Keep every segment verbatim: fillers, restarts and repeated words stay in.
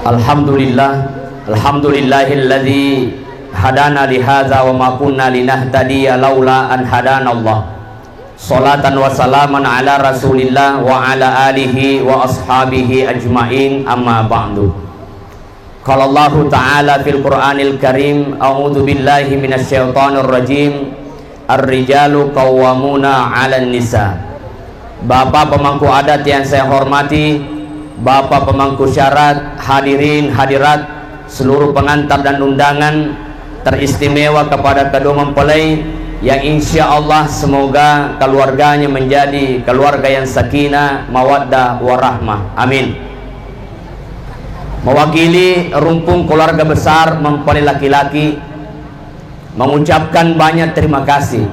Alhamdulillah, alhamdulillahilladzi hadana lihadza wa ma kunna linahtadiya laula an hadanallah. Salatan wa salaman ala Rasulillah wa ala alihi wa ashabihi ajmain, amma ba'du. Qala Allahu ta'ala fil Qur'anil Karim, a'udzu billahi minasy syaithanir rajim. Ar-rijalu qawwamuna 'alan nisa. Bapak pemangku adat yang saya hormati, Bapak pemangku syarat, hadirin hadirat, seluruh pengantar dan undangan, teristimewa kepada kedua mempelai yang insya Allah semoga keluarganya menjadi keluarga yang sakinah, mawaddah, warahmah. Amin. Mewakili rumpun keluarga besar mempelai laki-laki, mengucapkan banyak terima kasih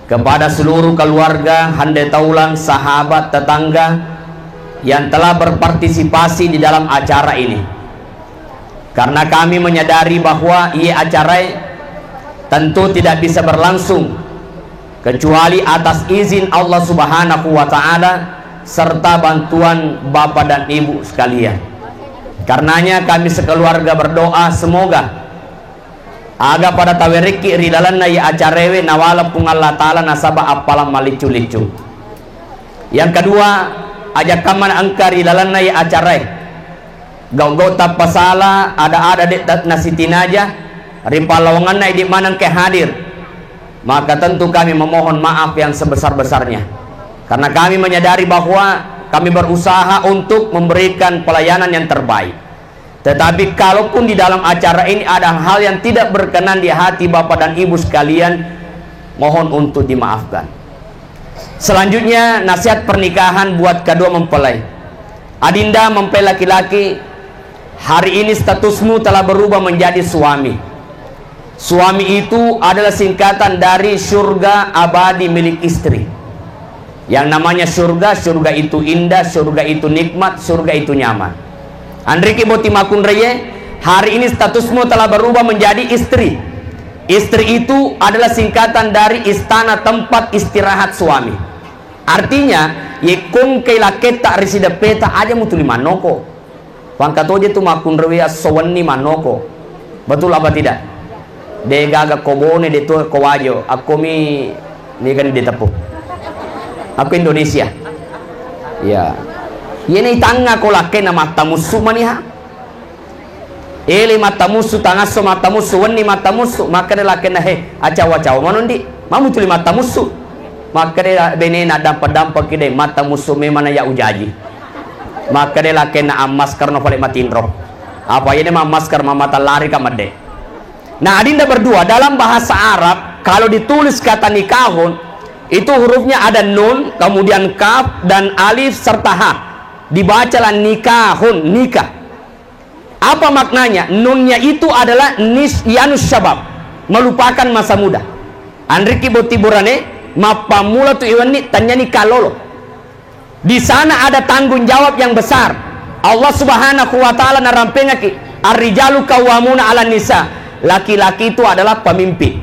kepada seluruh keluarga, hande taulang, sahabat, tetangga yang telah berpartisipasi di dalam acara ini. Karena kami menyadari bahwa iye acarae tentu tidak bisa berlangsung kecuali atas izin Allah Subhanahu wa Ta'ala serta bantuan Bapak dan Ibu sekalian. Karenanya, kami sekeluarga berdoa, semoga aga pada tawerekki ri lalenna iye acarewe, nawala Puang Allah Ta'ala nasaba appalang maliccu-liccu. Yang kedua, aja kamma engka ri lalenna iye acarae. Gau-gau tappasala, ada-ada de' ta-, nasitinaja, ri pallawangenna idi maneng ke hadir, maka tentu kami memohon maaf yang sebesar-besarnya. Karena kami menyadari bahwa kami berusaha untuk memberikan pelayanan yang terbaik. Tetapi kalaupun di dalam acara ini ada hal yang tidak berkenan di hati Bapak dan Ibu sekalian, mohon untuk dimaafkan. Selanjutnya, nasihat pernikahan buat kedua mempelai. Adinda mempelai laki-laki, hari ini statusmu telah berubah menjadi suami. Suami itu adalah singkatan dari surga abadi milik istri. Yang namanya surga, surga itu indah, surga itu nikmat, surga itu nyaman. Anriki boti makkunraie, hari ini statusmu telah berubah menjadi istri. Istri itu adalah singkatan dari istana tempat istirahat suami. Artinya, yekkongkai lakketta ri sideppeta aja mutuli mannoko. Pangkatoje tu makkunraie esso wenni mannoko. Betul apa tidak? De gaga ko Bone, de tu ko Wajo, akkomi, ni kan de teppu. Akko Indonesia. Iya. Iyena itangnga ko lakkainna mattamussu maniha. Ele mattamussu, tangasso mattamussu, wenni mattamussu, makkeda lakkainna, "He, acawa-cawa mano ndi, mamu tuli mattamussu." Makkeda benena, "Dampa-dampaki de, mattamussu memang na ya ujaji." Makkeda lakkainna, "Ammaskerno pale matinro." Apa iyene mammasker, mammatallari ka medde. Nah, adinda berdua, dalam bahasa Arab, kalau ditulis kata nikahun, itu hurufnya ada nun, kemudian kaf, dan alif, serta ha. Dibacalah nikahun, nikah. Apa maknanya? Nunnya itu adalah nisyanus syabab, melupakan masa muda. Anriki boti burane, mappammula tu iwenni, tanyani kalolo. Di sana ada tanggung jawab yang besar. Allah Subhanahu wa Ta'ala narampengaki, "Ar-rijalu qawwamuna 'alan nisa." Laki-laki itu adalah pemimpin.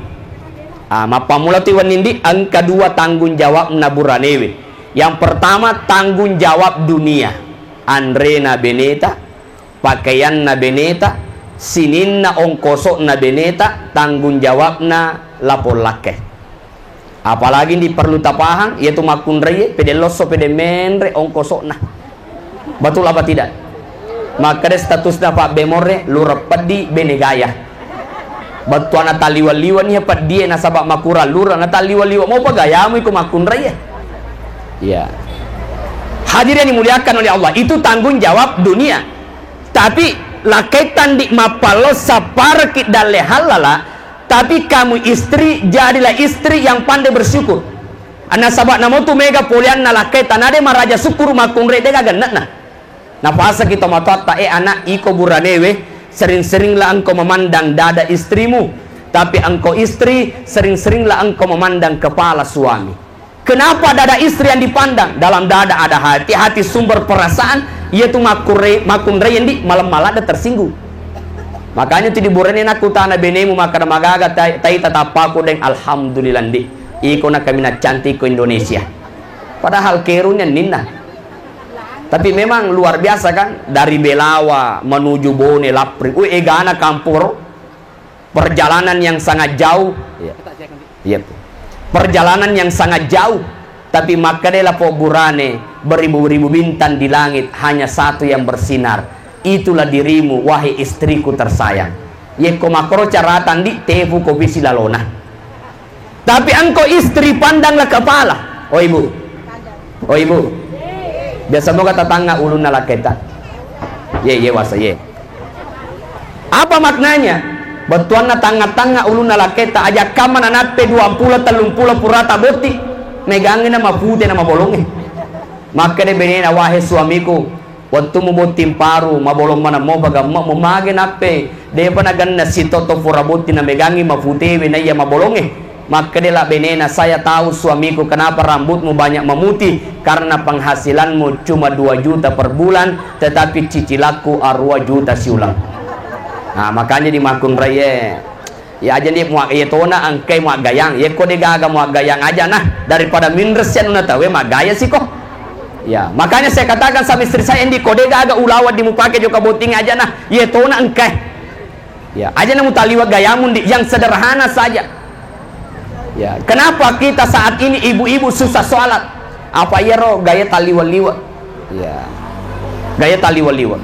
Ah, mappammula tu iwenni ndi, engka dua tanggung jawabna buranewe. Yang pertama, tanggung jawab dunia. Anrena beneta, pakaianna beneta, sininna ongkoso'na beneta, tanggung jawabna lapong lakke. Apalagi ndi perlu tapahang, iyatu makkunraie, pede losso, pede menre ongkoso'na. Betul apa tidak? Makkeda statusna Pak Bemorre, lureng peddi, bene gaya. Bettuanna talliwa-liwa nia peddie nasaba makurang lureng, na talliwa-liwa mopa gayamu iko makkunraie. Iya. Hadirin yang dimuliakan oleh Allah, itu tanggung jawab dunia. Tapi lakketta ndi mappallo sapparaki dalle hallala, tapi kamu istri, jadilah istri yang pandai bersyukur. Nasaba namotu mega poleanna lakketta, nade maraja sukkuru makkunrai de gaga gennekna. Napasaki tomatoatta, "Eh, anak, iko buranewe, sering-seringlah engkau memandang dada istrimu, tapi engkau istri, sering-seringlah engkau memandang kepala suami." Kenapa dada istri yang dipandang? Dalam dada ada hati, hati sumber perasaan, iyatu makkunrai-, makkunrai ndi malemma ladde tersinggung. Makanya tu di burane nakkutana benemu makkeda, "Magaga tai-, taita tappaku deng?" "Alhamdulillah ndi, iko na kaminang cantik ko Indonesia." Padahal kerunya ninna. Tapi memang luar biasa kan, dari Belawa menuju Bone, Lapri. Wih, egana kampung ro. Perjalanan yang sangat jauh. Iya. Iya, Bu. Perjalanan yang sangat jauh. Tapi makkedai lapong burane, beribu-ribu bintang di langit, hanya satu yang bersinar. Itulah dirimu, wahai istriku tersayang. Yekko makkoro carata, Ndi, tepu kopi silalona. Tapi engkau istri, pandanglah kepala. Oh, Ibu. Oh, Ibu. Biasa moga tatanga ulunna lakkaita. Ye, ye, wasa, ye. Apa maknanya? Bettuanna tangnga-tangnga ulunna lakkaita, aja kamma nanappe duampulo, tellumpulo purata botting, megangngi na mapute na mabolongnge. Makkeda benena, "Wahai suamiku, wettummu botting paru, mabolong maneng mopa gamme'mu, mage nappe depa nagenna sitotto pura botting na megangngi maputewe naiya mabolongnge." Makkedela benena, "Saya tahu suamiku, kenapa rambutmu banyak memutih, karena penghasilanmu cuma dua juta per bulan, tetapi cicilanku arua juta siuleng." Nah, makanya di makkunraie, ya aja ni mua-, iya tona engkai muaggayang, yekko de gaga muaggayang aja nah, daripada minresi anunna tawe maggaya siko. Ya, makanya saya katakan sama istri saya, "Ndi, ko de gaga ulawa di mupake jokka botting aja nah, iya tona engkai." Ya, aja namu taliwa gayamu, Ndi, yang sederhana saja. Ya, kenapa kita saat ini ibu-ibu susah sholat? Apa iyaro gaya taliwa-liwa? Ya. Gaya taliwa-liwa.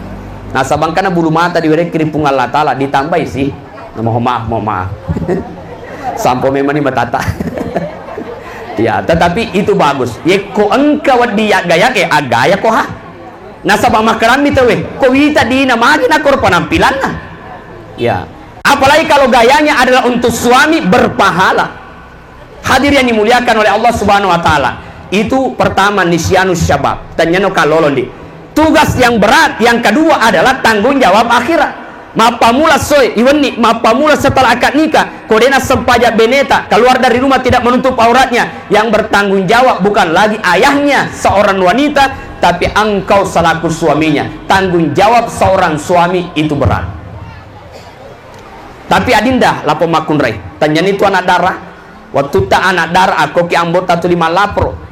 Nasaba engkana bulu mata diwerekki ri Puang Allah Taala, ditambai sih. Nah, mohon maaf, mohon maaf. Sampo memang ni matata. Ya, tetapi itu bagus. Yekko engka wedding ya gaya ke, agaya ko ha. Nasaba makkarammi tauwe, ko wita dina magi nakoro penampilanna. Ya. Apalagi kalau gayanya adalah untuk suami, berpahala. Hadir yang dimuliakan oleh Allah Subhanahu wa Ta'ala. Itu pertama, nisyanu syabab. Tanyano kalolo, Ndi. Tugas yang berat yang kedua adalah tanggung jawab akhirat. Mappamula soe, iwenni, mappamula setelah akad nikah, ko dena sempaja beneta, keluar dari rumah tidak menutup auratnya, yang bertanggung jawab bukan lagi ayahnya seorang wanita, tapi engkau selaku suaminya. Tanggung jawab seorang suami itu berat. Tapi adinda, lapong makkunrai, tanyani tu anak dara, wattutta anak dara akkoki ambotta tuli mallaporo.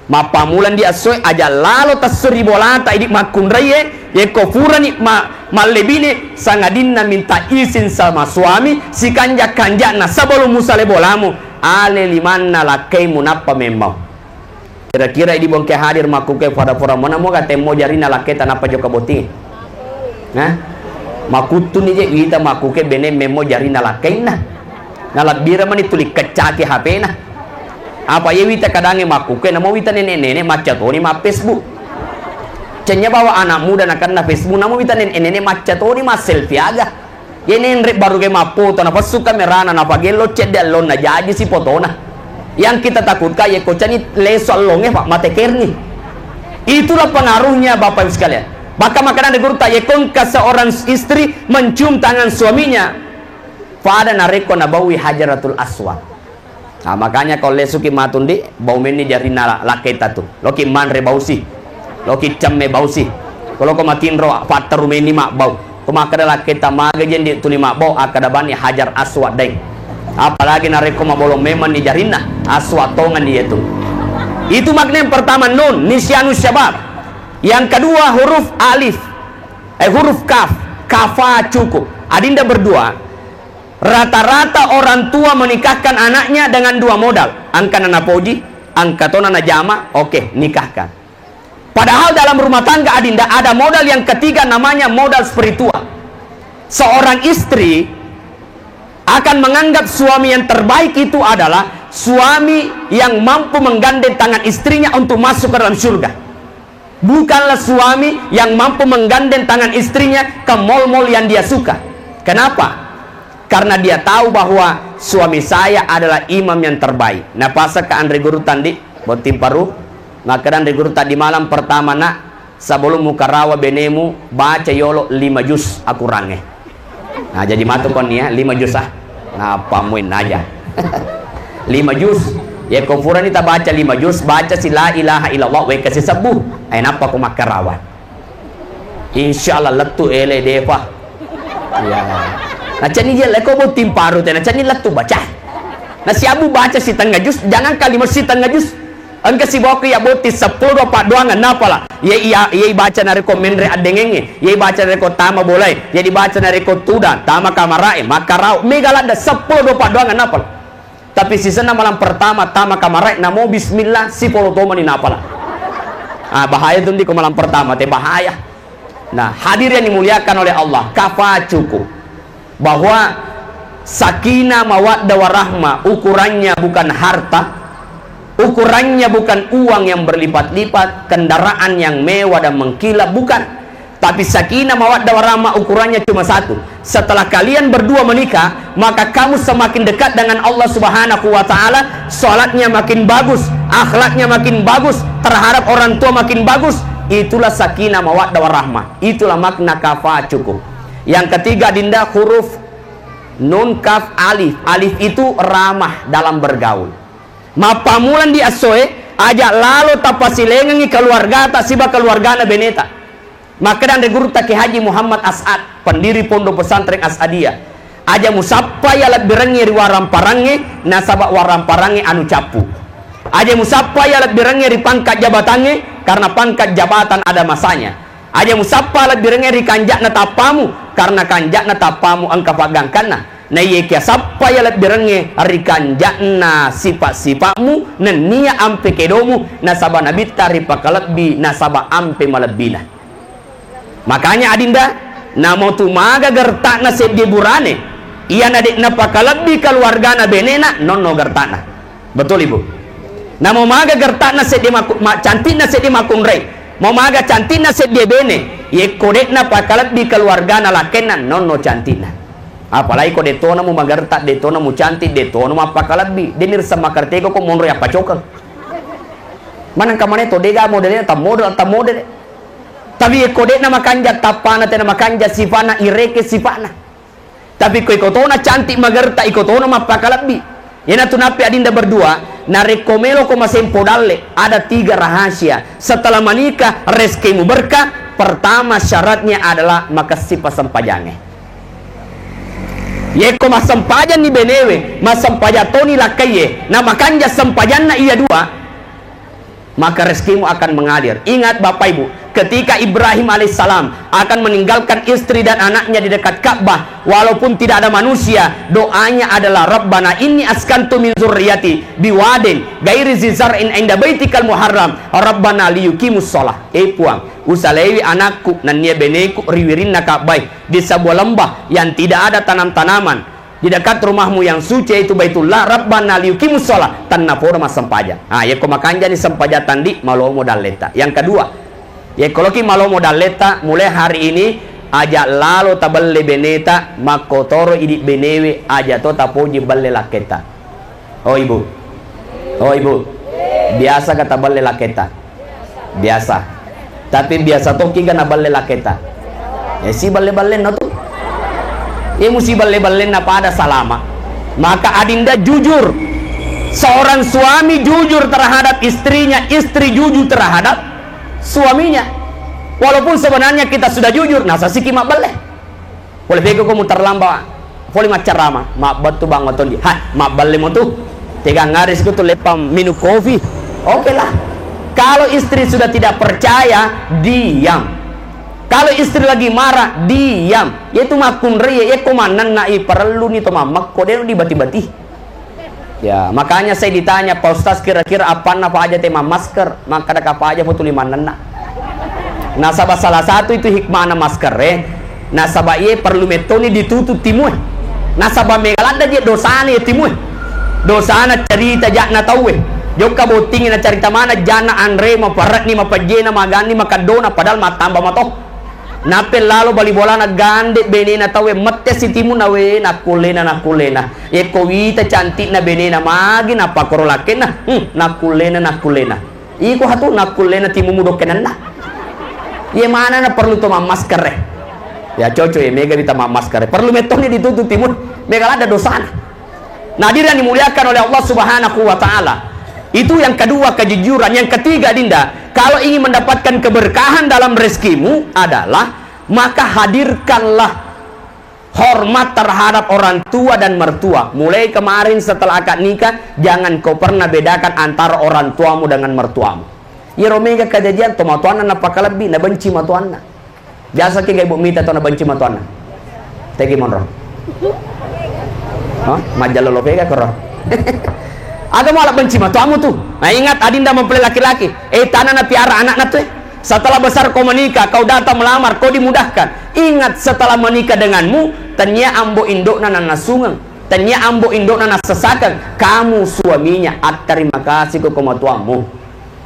Mappammula ndi essoe, aja lalo tesso ri bolata idi makkunraie, yekko furani ma-, mallebine, sangadinna minta izin sama suami, sikanja-kanjana sebelum musale bolamu, ale limanna lakkaimu nappa memmau. Kira-kira idi bongke hadir makkuke fada fura mana moga temmo jarina lakketa nappa jokka botting. Nah, makkuttuni je wita makkuke bene memmo jarina lakkainna. Nalabbira mani tuli keccaki H P-na. Apa ye wita kadange makkuke, namo wita nenek-nenek macca toni ma Facebook. Cenya bawa anak muda nakenna Facebook, namo wita nenek-nenek macca toni ma selfie aga. Ye nenre baru ke mappoto, napessu kamerana, napagello cedde allonna, jaji si fotona. Yang kita takutkan, ye kocani leso allonge, Pak, mate kerni. Itulah pengaruhnya, Bapak Ibu sekalian. Maka makanan gurutta, ye kongka seorang istri mencium tangan suaminya, pada narekko nabaui Hajaratul Aswad. Nah, makanya kalau lesuki matu ndi, bau menni jarina la-, lakketa tu. Loki manre bausi. Loki cemme bausi. Kalau ko matinro, patteru menni mabbau. Ko makkeda lakketa maga je ndi tuli mabbau, akkeda bani Hajar Aswad deng. Apalagi narekko mabolong memang ni jarinna, aswad tongan dia tu. Itu makna yang pertama nun, nisyanu syabab. Yang kedua huruf alif. Eh, huruf kaf. Kafa cukup. Adinda berdua, rata-rata orang tua menikahkan anaknya dengan dua modal. Engkana napoji, engka tona najama, oke, nikahkan. Padahal dalam rumah tangga adinda ada modal yang ketiga namanya modal spiritual. Seorang istri akan menganggap suami yang terbaik itu adalah suami yang mampu menggandeng tangan istrinya untuk masuk ke dalam surga. Bukanlah suami yang mampu menggandeng tangan istrinya ke mall-mall yang dia suka. Kenapa? Karena dia tahu bahwa suami saya adalah imam yang terbaik. Napasaka anre gurutta ndi, botting paru. Makkeda anre gurutta, di malam pertama, Nak, sebelum mukarawa benemu, baca yolo lima juz akurange. Nah, jadi matu konni ya, lima juz ah. Nah, pamuin aja. Lima juz. Ya, ko furani tabaca lima juz, baca si la ilaha illallah, wekka si sebbu. Eh, nappa ko makkarawa. Insya Allah lettu ele depa. Ya. Nah, cani je leko botting paru te, nah, cani lettu baca. Nah, si Abu baca setengah juz, jangan kalimat setengah juz. Engka sibawa ku iya botting seppulo dua paddoangeng napala. Iya, iya, iya ibaca narekko menre addengengnge, iya ibaca narekko tama bolae, iya dibaca narekko tudang, tama kamara'e, makkarau, mega ladde seppulo dua paddoangeng napala. Tapi sisenna malam pertama tama kamara'e, namo bismillah, sipolo tomani napala. Ah, bahaya tu ndi ko malam pertama, te bahaya. Nah, hadirin yang dimuliakan oleh Allah, kafacuku bahwa sakinah mawaddah warahmah ukurannya bukan harta, ukurannya bukan uang yang berlipat-lipat, kendaraan yang mewah dan mengkilap, bukan. Tapi sakinah mawaddah warahmah ukurannya cuma satu. Setelah kalian berdua menikah, maka kamu semakin dekat dengan Allah Subhanahu wa Ta'ala, salatnya makin bagus, akhlaknya makin bagus, terhadap orang tua makin bagus. Itulah sakinah mawaddah warahmah. Itulah makna kafa cukup. Yang ketiga, Dinda, huruf nun kaf alif. Alif itu ramah dalam bergaul. Mappamulang di assoe, aja lalo tapasilengengi keluargata siba keluargana beneta. Makkeda anre gurutta Kiai Haji Muhammad As'ad, pendiri Pondok Pesantren As'adiyah, aja musappa iya lebbirengnge ri waramparangnge, nasaba waramparangnge anu cappu. Aja musappa iya lebbirengnge ri pangkat jabatangnge, karena pangkat jabatan ada masanya. Aja musappa lebbirengnge ri kanja'na tappamu, karena kanja'na tappamu engka paggangkanna. Naiyakia sappa iya lebbirengnge ri kanja'na sipa-sipa'mu, nennia ampe kedomu, nasaba nabitta ripakalebbi, nasaba ampe malebbina. Makanya adinda, namo tu maga gerta'na seddie burane, iyana de'na pakalebbi keluargana benena, nonno gerta'na. Betul, Ibu? Namo maga gerta'na seddie maku-, ma-, cantikna seddie makkunrai, mau maga cantikna seddie bene, yekko de'na pakalebbi keluargana lakkenna, nonno cantikna. Apalagi ko de tona mu magerta, de tona mu cantik, de tona mu appakalebbi, de nirsa makartego ko monro yappa cokeng. Maneng kamane to dega model, tam model, tam model. Tapi ko de na makanja tappana, tena makanja sifana, ireke sifana. Tapi ko iko tona cantik magerta, iko tona mappakalebbi. Iyanatu nappi adinda berdua, narekko meloko masempo dalle, ada tiga rahasia. Setelah menikah, rezekimu berkah, pertama syaratnya adalah makessing passempajangnge. Yekko massempajanni benewe, massempajang toni lakkaiye, na makanja sempajanna iya dua, maka rezekimu akan mengalir. Ingat Bapak Ibu, ketika Ibrahim alaihissalam akan meninggalkan istri dan anaknya di dekat Ka'bah, walaupun tidak ada manusia, doanya adalah, "Rabbana inni askantu min zurriyati biwadin ghairi zi zar'in inda baitikal muharram, Rabbana liyuqimus shalah." Eh Puang, usalaiwi anakku nennia beneku ri wirinna Ka'bah, di sebuah lembah yang tidak ada tanam-tanaman, di dekat rumahmu yang suci, yaitu Baitullah, Rabbana liyuqimus shalah, tennapodo massempajang. Ah, yekko makanjani sempajang tandi, malomo dalletta. Yang kedua, yekko loki malomo dalletta, mulai hari ini aja lalo tabelle beneta, makkotoro idi benewe, aja to tapoji belle lakketta. Oh, Ibu. Oh, Ibu. Biasa ga taballe lakketta? Biasa. Tapi biasa tokki ga naballe lakketta? Eh, siballe-ballenna tu. Eh, musiballe-ballenna pada salama. Maka adinda jujur. Seorang suami jujur terhadap istrinya, istri jujur terhadap suaminya. Walaupun sebenarnya kita sudah jujur, nasasiki mabballe. Pole pega ko muterlambat, pole maccarama, mabbettu bang otondi. Hai, mabballe mo tu. Tegang aris ko tu leppang minum kopi. Oke lah. Kalau istri sudah tidak percaya, diam. Kalau istri lagi marah, diam. Yaitu makkunrai, yekko mannennai parelluni to mammekko, de dibati-bati. Ya, makanya saya ditanya, "Pak Ustaz, kira-kira appanna paja te mammasker?" Makkada ka paja potuli mannenna. Nasaba salah satu itu hikmahna masker, eh. Nasaba iye perlu mettoni ditutu timue. Nasaba mega ladda je dosana ye timue. Dosana carita ja'na tauwe. Jokka bottingi na carita mana ja'na anre, maparekni, mapajjena, maganni, makaddona, padahal mattamba mato. Nappe lalo bali bolana gande benena tauwe, mette sitimu nawe, nakkullena, nakkullena. Yekko wita cantikna benena magi nappakoro lakkenna, hmm, nakkullena, nakkullena. Iko hatu nakkullena timumu dokkenanna. Iye manana perlu to mammasker e. Ya coco ye mega wita mammasker e. Perlu mettoni ditutu timu. Mega ladda dosana. Nah, hadirin yang dimuliakan oleh Allah Subhanahu wa Ta'ala, itu yang kedua, kejujuran. Yang ketiga, Dinda, kalau ingin mendapatkan keberkahan dalam rezekimu adalah, maka hadirkanlah Hormat terhadap orang tua dan mertua. Mulai kemarin setelah akad nikah, jangan kau pernah bedakan antara orang tuamu dengan mertuamu. Iyaro mega kejadian, tomatoanna napakalebbi, nabenci matoanna. Biasa ki ga ibu mita to nabenci matoanna? Tegi monro. Hah? Majjalolo pega koro. Aga mala benci matoamu tu. Nah, ingat, adinda mempelai laki-laki. Eh, tana napiara anakna tu, eh. Setelah besar kau menikah, kau datang melamar, kau dimudahkan. Ingat, setelah menikah denganmu, tania ambo indokna nanasungeng, tania ambo indokna nasesakeng. Kamu suaminya, atterima kasih ko matoammu.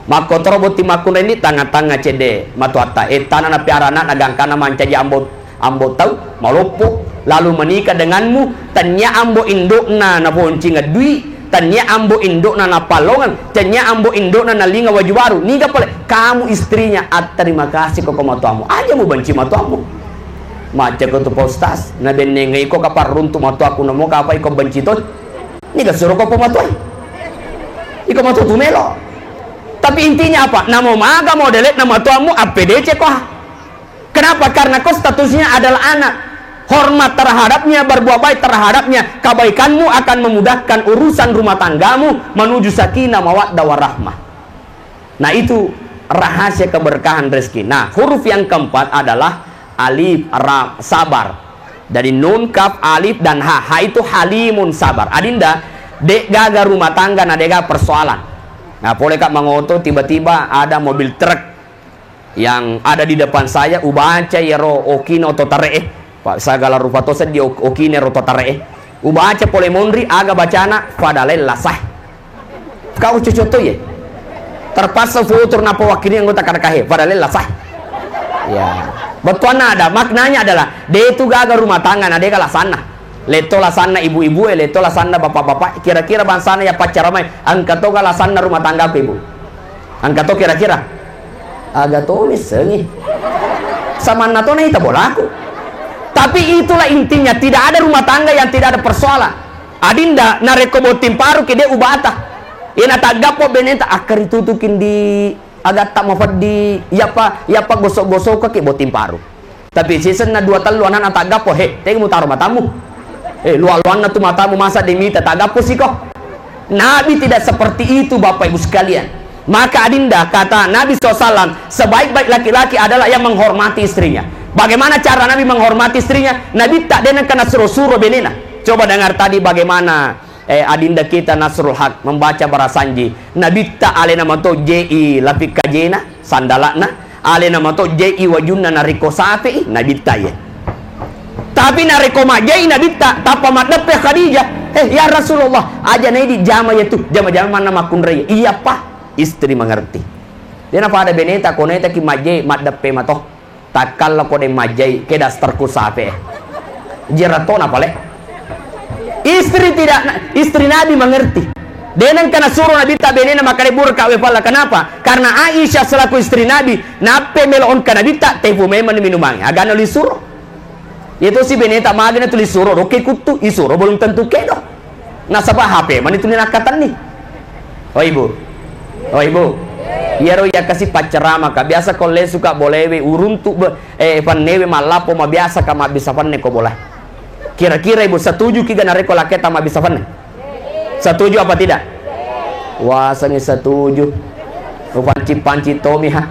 Makkotoro botting makkunrai ni tangnga-tangnga cedde matoatta. Eh, tana napiara anakna gangkana mancaji ambo, ambo tau, maloppo, lalu menikah denganmu, tania ambo indokna naponcingeng dui, tania ambo indokna napallongeng, tania ambo indokna nalinga waju baru. Niga pale, kamu istrinya, atterima kasih ko matoammu. Aja mubenci matoammu. Macca ko tu Pak Ustaz, nabennengngi ko kaparruntu matoakku, namo kapai ko benci to. Niga suro ko pematuai. Iko matoa tu melo. Tapi intinya apa? Namo maga modelekna matoammu, appedece ko. Kenapa? Karena kau statusnya adalah anak. Hormat terhadapnya, berbuat baik terhadapnya. Kebaikanmu akan memudahkan urusan rumah tanggamu menuju sakinah, mawaddah, warahmah. Nah, itu rahasia keberkahan rezeki. Nah, huruf yang keempat adalah alif, ra, sabar. Jadi nun, kaf, alif, dan ha. Ha itu halimun, sabar. Adinda, dek gaga rumah tangga na dek gaga persoalan. Nah, pole kak mangoto, tiba-tiba ada mobil truk yang ada di depan saya, ubaca yero okina oto tare'e. Pak, sagala rupa to seddi ok-, okina ero oto tare'e. Ubaca pole monri, aga bacana, fadalella sah. Kau cucu to ye. Terpaksa futur napa wakkili anggota kadakahe, fadalella sah. Ya. Bettuanna ada, maknanya adalah, de tu gaga rumah tangga na dega lasanna. Letto lasanna ibu-ibu e, letto lasanna bapak-bapak, kira-kira bangsana ya paccaramai, engka toga lasanna rumah tanggaku, Ibu? Engka to kira-kira? Aga to missengi. Samanna to naita bolaku. Tapi itulah intinya, tidak ada rumah tangga yang tidak ada persoalan. Adinda, narekko botting paru ki de ubata. Iyana taggappo beneta, akkaritutuki ndi agatta mafeddi, iyapa, iyapa gosok-gosokki botting paru. Tapi sisenna dua tellu anana taggappo, he, tega mutaro matamu. Eh, lua-luanna tu matamu, masa de mita taggappo siko. Nabi tidak seperti itu, Bapak Ibu sekalian. Maka adinda, kata Nabi sallallahu alaihi wasallam, sebaik-baik laki-laki adalah yang menghormati istrinya. Bagaimana cara Nabi menghormati istrinya? Nabi tak deneng kena suro-suro benena. Coba dengar tadi bagaimana, eh, adinda kita Nasrul Haq membaca barasanji. Nabi tak alena mato je i lapik kajena, sandalakna, alena mato je i wajunna narekko sape i, Nabi tak ye. Tapi narekko majjai Nabitta, tappa maddeppe Khadijah, "Eh, ya Rasulullah, aja naidi jama iya tu, jama-jama manna makkunrai." Iya, pa, istri mengerti. Dena pada beneta, ko neta ki majjai, maddeppe mato. Takkalla ko de majjai, ke dasterku sape. Jera tona pale. Istri tidak, istri Nabi mengerti. Deneng kana suruh Nabitta benena makkeda burka we palla. Kenapa? Karena Aisyah selaku istri Nabi, nappe melo ongka Nabitta, tepu memang minumangnge. Agana lisuro. Iyatosi beneta magana tuli suro, dokke kuttu, isuro belum tentu kedo. Nasaba H P mani tuli nakkatenni. Oh, Ibu. Oh, Ibu. Iyaro iya kasi paccarama ka. Biasa ko lesu ka bolewe uruntu be, eh, fannewe mallapo mabiasa ka mabbissa fanne ko bola. Kira-kira Ibu setuju ki ga narekko lakketa mabbissa fanne? Setuju apa tidak? Wasengi setuju. Upanci-panci tomi ha.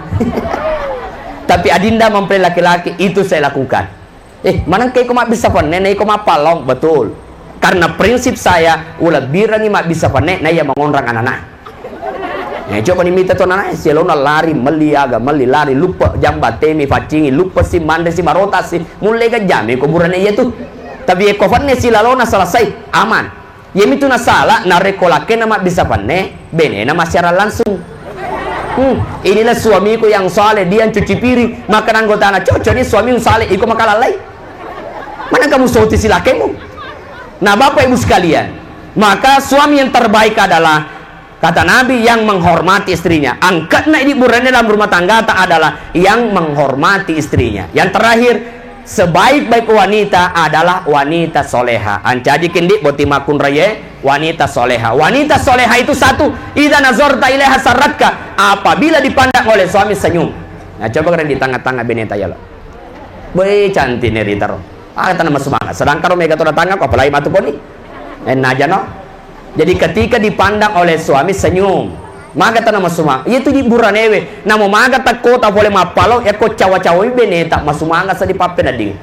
Tapi adinda mempelai laki-laki itu saya lakukan. Eh, manengka iko mabbissa fenne, na iko mappallong, betul. Karena prinsip saya, ulebbirengi mabbissa fenne, na iya mangonrang anana. Eh, coba ni mita to anana, sialona lari, melli aga, melli lari, luppe jamba temi, faccingi, luppe si, manre si, marota si, mulle ga jami ko burane iya tu. Tapi eko fenne si lalona selesai, aman. Iyamitu nasala, narekko lakkena mabbissa fenne, benena massiarang langsung. Hmm, inilah suamiku yang saleh, dia yang cuci piring, makan anggotana, cocok ni suamimu saleh, iko makalallai. Mana kamu soti si lakkemu? Nah, Bapak Ibu sekalian, maka suami yang terbaik adalah, kata Nabi, yang menghormati istrinya. Angkatna idi burane dalam rumah tanggata adalah yang menghormati istrinya. Yang terakhir, sebaik-baik wanita adalah wanita soleha. Ancaji kindi boti makkunraie wanita soleha. Wanita soleha itu satu, idza nazarta ilaiha sarratka. Apabila dipandang oleh suami senyum. Nah, coba kalian di tengah-tengah beneta ya lo. Boi cantik nih ritaro. Aga tana masumanga. Sedangkan ro mega to datangako, apalagi matu koni. Ennaja no. Jadi ketika dipandang oleh suami senyum. Maga tana masumanga. Iya tu di buranewe. Namo maga takkota pole mappalong, yakko cawa-cawai beneta, masumanga sa di pappenedding.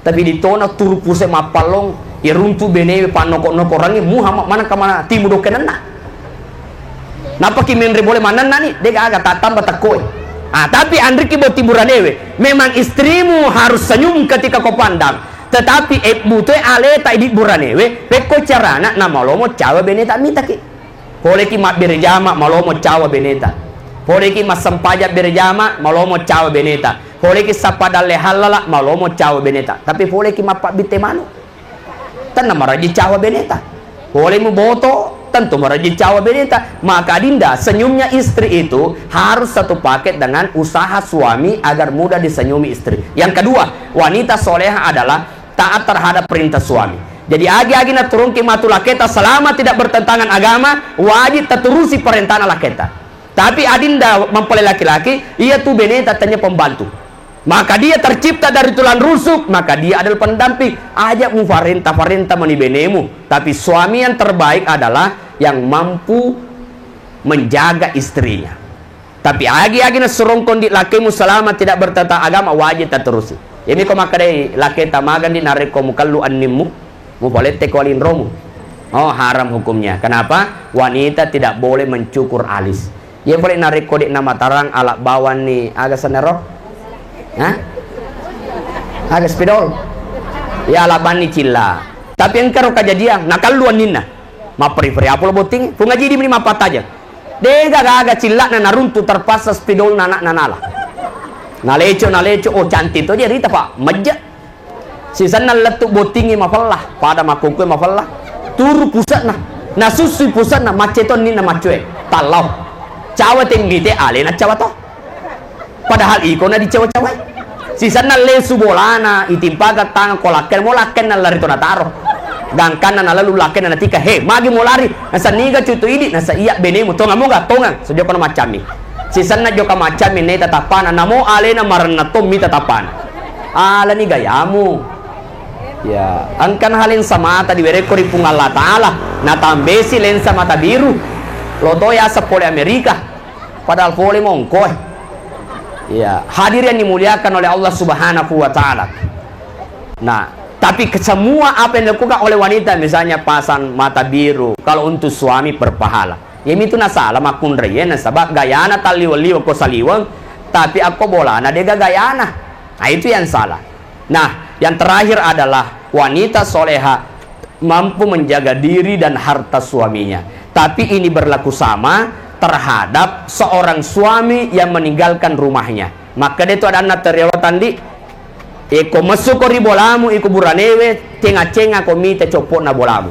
Tapi ditona turu puse mappalong, iruntu benewe pannoko-nokorangi, muha ma-, maneng kamana timu dokkenenna. Nappaki menre bole manennani, de gaga tattamba tekkoe. Ah, tapi anriki boti buranewe, memang istrimu harus senyum ketika kau pandang. Tetapi ebbu toe aleta idi buranewe, pekko carana namalomo cawa beneta mitaki. Poleki mabbere jama malomo cawa beneta. Poleki massempajang bere jama malomo cawa beneta. Poleki sappa dalle hallala malomo cawa beneta. Tapi poleki mappabbitte manu. Tenna maraji cawa beneta. Polemu boto, tentu maraji cawa beneta. Maka adinda, senyumnya istri itu harus satu paket dengan usaha suami agar mudah disenyumi istri. Yang kedua, wanita soleha adalah taat terhadap perintah suami. Jadi agi-agi naturungki matu laketa selama tidak bertentangan agama, wajib taturusi perintahna laketa. Tapi adinda mempelai laki-laki, iya tu beneta tanya pembantu. Maka dia tercipta dari tulang rusuk, maka dia adalah pendamping. Aja mu farenta-farenta mani benemu. Tapi suami yang terbaik adalah yang mampu menjaga istrinya. Tapi agi-agi nasurongkon di lakemu selama tidak bertentang agama, wajib taterusi. Ini ko makkedai laketa, magandi narekko mukellu annimmu, mupalette ko alinromu. Oh, haram hukumnya. Kenapa? Wanita tidak boleh mencukur alis. Iya pale narekko de'na matarang, ala bawanni aga senero? Hah? Aga spidol? Ya, ala banni cilla. Tapi engkaro kejadian, nakallu anninna. Mapperi-peri apa lo botting? Pungaji di meni mappatajeng. Dega gaga cilla'na naruntu, terpaksa spidolna anakna nala. Naleco, naleco, oh, cantik to dia rita, Pak. Mejja. Sisenna lettu bottingngi mafella, pada makkukue mafella. Turu pusatna. Nasussui pusatna, macce tonni na maccue. Tallau. Cawa temmite alena cawa to. Padahal iko na dicawa-cawai. Sisenna lesu bolana, itimpaga tangan ko lakken, mo lakken nalari to nataro. Gangkanna nalalu lakken natika, "He, magi mo lari?" Nasa niga cutu idi, nasa iya benemu, tonga moga, tongang. Sejoko na maccammi. Sisenna joka maccammi ne tatapana, namo alena marenna tommi tatapana. Alani gayamu. Ya, engkana ha lensa mata diwerekko ri Puang Allah Ta'ala, natambesi lensa mata biru. Loto yaseng pole Amerika. Padahal pole mongko, eh. Ya, hadirin yang dimuliakan oleh Allah Subhanahu wa Ta'ala. Nah, tapi ke-, semua apa yang dilakukan oleh wanita, misalnya pasang mata biru, kalau untuk suami berpahala. Iyami tu nasala makkunrai, ya, nasaba gayana talliweng-liweng ko saliweng, tapi akko bolana dega gayana. Nah, itu yang salah. Nah, yang terakhir adalah wanita soleha mampu menjaga diri dan harta suaminya. Tapi ini berlaku sama terhadap seorang suami yang meninggalkan rumahnya. Maka dia tu ada anak teriawa tandi, Eko messuko ri bolamu, iko buranewe, cenga-cenga ko mita coppo'na bolamu.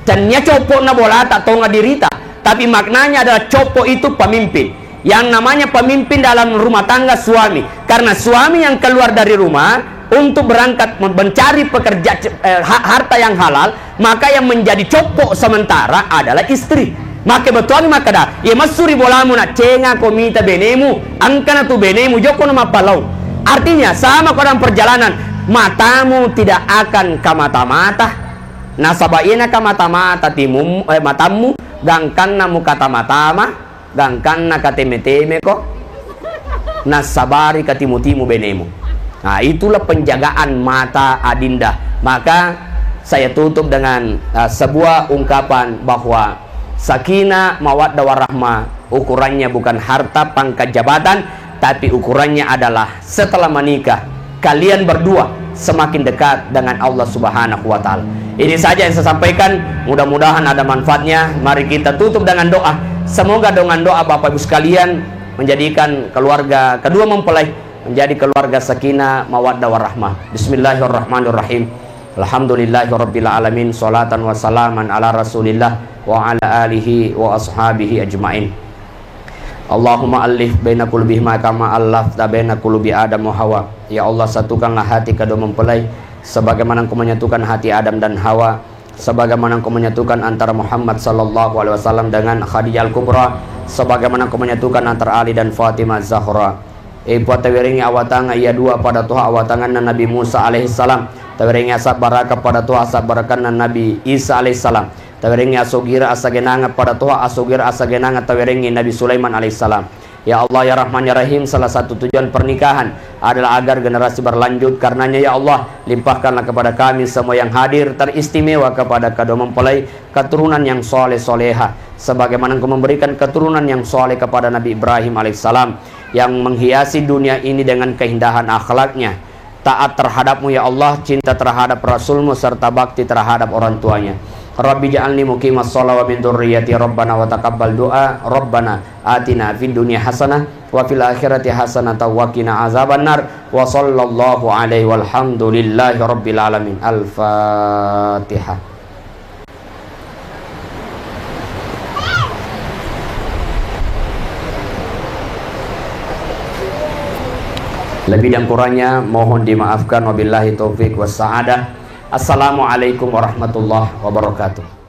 Tennia coppo'na bolata tonga dirita, tapi maknanya adalah coppo itu pemimpin. Yang namanya pemimpin dalam rumah tangga suami. Karena suami yang keluar dari rumah untuk berangkat mencari pekerja-, eh, ha-, harta yang halal, maka yang menjadi coppo sementara adalah istri. Makke bettuangngi makkeda, "Iya messu ri bolamu, naccenga ko mita benemu, engkana tu benemu jokko na mappalau." Artinya, sama ko dalam perjalanan, matamu tidak akan kamata-mata. Nasaba iyana kamata-mata timum-, eh, matammu, gangkanna mukatama-tama, gangkanna kateme-teme ko. Nassabari katimu-timu benemu. Nah, itulah penjagaan mata adinda. Maka saya tutup dengan, uh, sebuah ungkapan bahwa sakinah, mawaddah, warahmah ukurannya bukan harta, pangkat, jabatan, tapi ukurannya adalah setelah menikah kalian berdua semakin dekat dengan Allah Subhanahu wa Ta'ala. Ini saja yang saya sampaikan, mudah-mudahan ada manfaatnya. Mari kita tutup dengan doa. Semoga dengan doa Bapak Ibu sekalian menjadikan keluarga kedua mempelai menjadi keluarga sakinah, mawaddah, warahmah. Bismillahirrahmanirrahim. Alhamdulillahirabbil alamin, salatan wa salaman ala Rasulillah wa ala alihi wa ashabihi ajmain. Allahumma allif baina qulubihima kama allafta baina qulubi Adam wa Hawa. Ya Allah, satukanlah hati kedua mempelai sebagaimana Engkau menyatukan hati Adam dan Hawa, sebagaimana Engkau menyatukan antara Muhammad sallallahu alaihi wasallam dengan Khadijah Al-Kubra, sebagaimana Engkau menyatukan antara Ali dan Fatimah Zahra. E, puatta werengngi awatangeng iya dua pada toha awatangenna Nabi Musa alaihissalam. Tawerengngi asabbaraka pada toha asabbarakkanna Nabi Isa alaihissalam. Tawerengngi asogira asagenangeng pada toha asogira asagenangeng tawerengngi Nabi Sulaiman alaihissalam. Ya Allah, ya Rahman, ya Rahim, salah satu tujuan pernikahan adalah agar generasi berlanjut. Karenanya, ya Allah, limpahkanlah kepada kami semua yang hadir, teristimewa kepada kedua mempelai, keturunan yang soleh soleha, sebagaimana Engkau memberikan keturunan yang soleh kepada Nabi Ibrahim alaihissalam, yang menghiasi dunia ini dengan keindahan akhlaknya, taat terhadapmu ya Allah, cinta terhadap Rasulmu, serta bakti terhadap orang tuanya. Rabbi ja'alni muqimas shalah wa min dzurriyyati, Rabbana wa taqabbal du'a, Rabbana atina fid dunya hasanah wa fil akhirati hasanah wa qina azabannar, wa sallallahu alaihi walhamdulillahi rabbil alamin. Al-Fatihah. Lebih dan kurangnya mohon dimaafkan. Wabillahi taufik wassa'adah. Assalamualaikum warahmatullahi wabarakatuh.